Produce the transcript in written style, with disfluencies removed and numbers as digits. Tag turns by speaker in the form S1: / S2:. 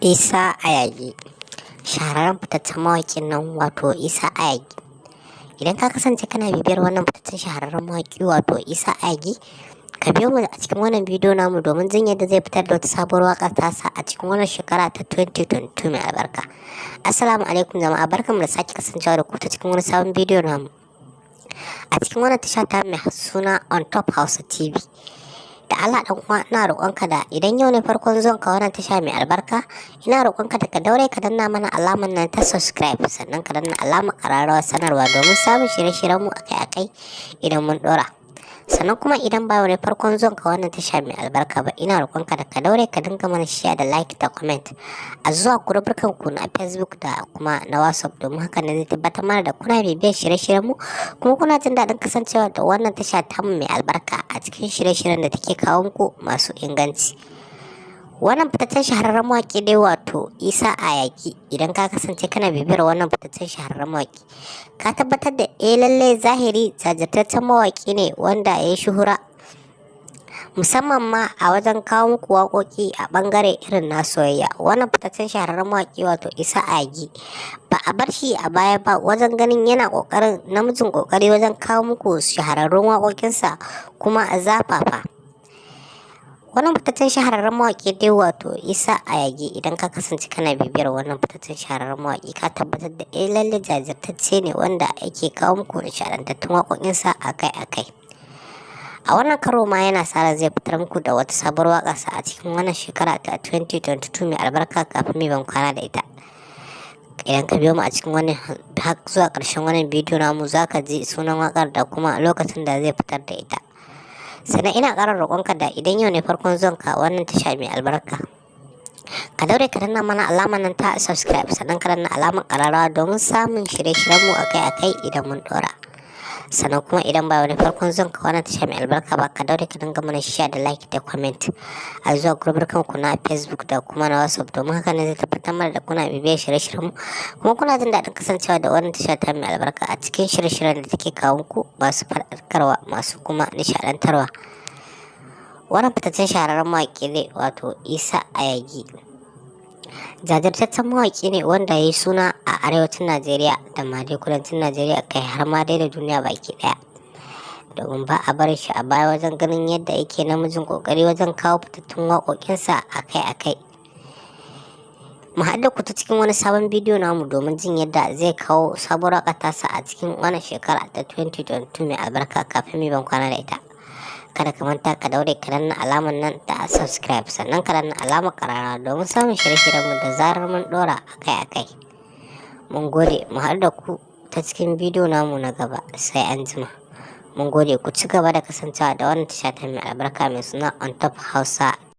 S1: Isa Ayagi, shahararren fitaccen mawaƙin nan, wato Isa Ayagi. Idan ka kasance kana bibiyar wannan fitaccen shahararren mawaƙi, wato Isa Ayagi, ka biyo mu a cikin wannan bidiyo namu domin jin yadda zai fitar da wata sabuwar waƙar tasa a cikin wannan shekara ta 2022 mai albarka. Assalamu alaikum jama'a, barkanmu da sake kasancewa da ku ta cikin wani sabon bidiyo namu a cikin wannan tasha ta mai suna On Top Hausa TV. Da Allah dan uwa, ina roƙonka da idan yau ne farkon zuwan ka wannan tasha mai albarka, ina roƙonka da ka daure ka danna mana alamar nan ta subscribe, sannan ka danna alamar ƙararrawar sanarwa domin samun shirye-shiryen mu akai-akai idan mun ɗora. Sannan kuma idan ba wani farkon zuwan ka wannan tasha mai albarka ba, ina roƙonka da ka daure ka dinga mana share da like da comment a zuwa gurburkan ku na Facebook da kuma na WhatsApp, domin haka ne zai tabbatar mana da kuna bibiyar shirye-shiryen mu kuma kuna jin daɗin kasancewa da wannan tasha tamu mai albarka a cikin shirye-shiryen da take kawo muku masu inganci. Wannan fitaccen shahararren mawaƙi dai, wato Isa Ayagi, idan ka kasance kana bibiyar wannan fitaccen shahararren mawaƙi, ka tabbatar da eh lallai zahiri jajirtaccen mawaƙi ne wanda ya yi shuhura, musamman ma a wajen kawo muku waƙoƙi a ɓangare irin na soyayya. Wannan fitaccen shahararren mawaƙi, wato Isa Ayagi, ba a bar shi a baya ba wajen ganin yana ƙoƙarin namijin ƙoƙari wajen kawo muku shahararrun waƙoƙinsa kuma a zafafa. Wannan fitaccen shahararren mawaƙi dai, wato Isa Ayagi, idan ka kasance kana bibiyar wannan fitaccen shahararren mawaƙi, ka tabbatar da eh lalle jajirtacce ne wanda yake kawo muku nishaɗantattun waƙoƙinsa akai-akai. A wannan karo ma yana sa ran zai fitar muku da wata sabuwar waƙarsa a cikin wannan shekara ta 2022 mai albarka kafin mu ban kwana da ita. Idan ka biyo mu a cikin wannan har zuwa ƙarshen wannan bidiyo namu, za ka ji sunan waƙar da kuma lokacin da zai fitar da ita. Sannan ina ƙara roƙonka da idan yau ne farkon zuwanka wannan tasha mai albarka, ka daure ka danna mana alamar nan ta subscribe, sannan ka danna alamar ƙararrawa domin samun shirye-shiryenmu akai-akai idan mun ɗora. Sannan kuma idan ba wani farkon zuwan ka wannan tasha mai albarka ba, ka daure ka dinga mana share da like da comment a zuwa gurburkan ku na Facebook da kuma na WhatsApp, domin haka ne zai tabbatar mana da kuna bibiyar shirye-shiryenmu kuma kuna jin daɗin kasancewa da wannan tasha ta mai albarka a cikin shirye-shiryen da take kawo muku masu faɗakarwa, masu kuma nishaɗantarwa. Wannan fitaccen shahararren mawaƙi ne, wato Isa Ayagi, jajirtaccen mawaƙi ne wanda ya yi suna a arewacin Najeriya da ma dai kudancin Najeriya, kai har ma dai da duniya baki ɗaya, domin ba a bar shi a baya wajen ganin yadda yake namijin ƙoƙari wajen kawo fitattun waƙoƙinsa akai-akai. Mu haɗu ku ta cikin wani sabon bidiyo namu domin jin yadda zai kawo sabuwar waƙar tasa a cikin wannan shekara ta 2022 mai albarka kafin mu ban kwana da ita. Kada ka manta, ka daure ka danna alamar nan ta subscribe, sannan ka danna alamar ƙararrawa domin samun shirye-shiryenmu da zarar mun ɗora akai-akai. Mun gode, mu haɗu da ku ta cikin bidiyo namu na gaba, sai an jima. Mun gode, ku ci gaba da kasancewa da wannan tasha ta mai albarka mai suna On Top Hausa.